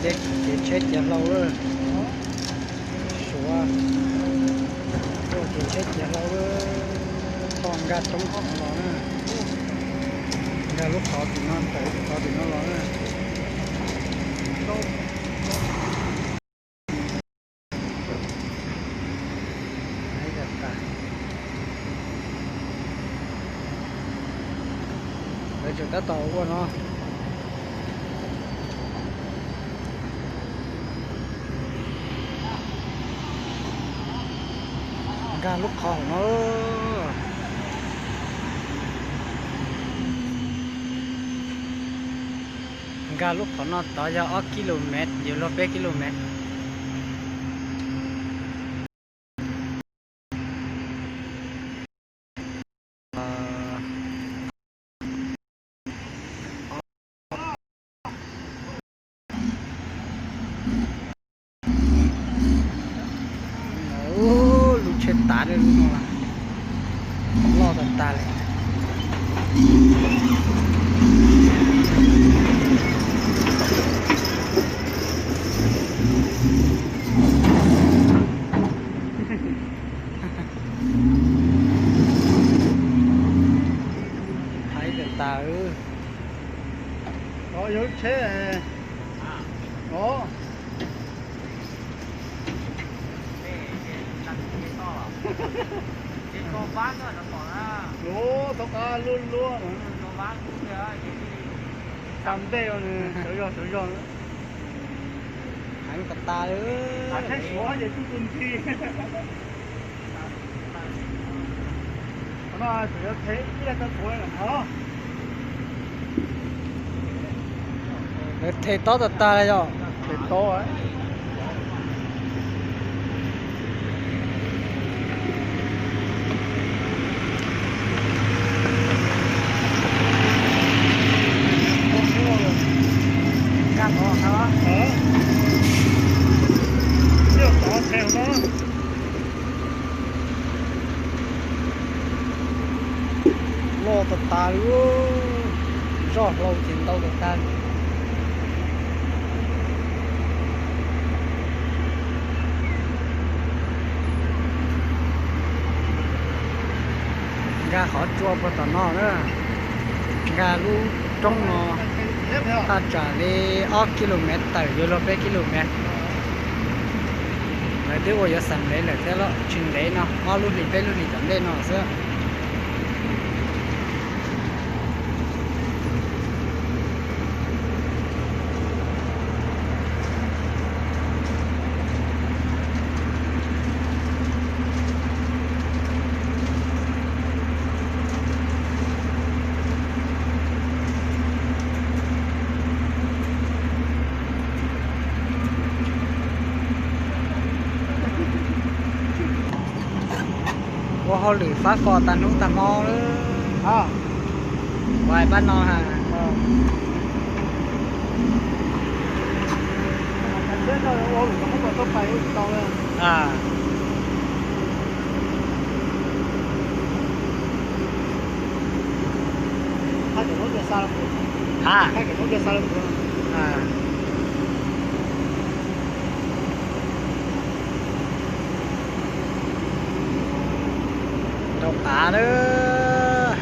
Kev tsheb ciav hlau lawm. Suav tuaj kev tsheb ciav hlau lawm. Txoj nkag roob tom no los na. Nkag lub qhov tim no tawm lub qhov tim no los na. Lawv tseem tab tom ua no. Nkag lub qhov hauv no. Nkag lub qhov no tod yog ob kis lus mev, yuav luag peb kis lus mev. Lub tsheb tav lub no loj tas tas li. Haib tas tas. Yog lub tsheb no. Luag tov qab luaj luaj. Xa ntej, sawv zog sawv zog. Heev tas tas li. Tsheb Suav ces kuj tu ntxhi. Lawv them tob tas tas li yom. Them tob. Loj tas tas li, zoj hlau ces ntau tas tas li. Nkag qhov tsua puag tom no na, nkag lub roob no thaj tsam li ob kis lus mev tawm yuav luag peb kis lus mev. Lawv twb ua yuav xam ntev lawm thiab los tsis ntev no, ob lub hlis peb lub hlis tom ntej no xwb. Ua hauj lwm fab fo tag hnub tag hmo lawm. Ua pab no ha. Rau qav lawm.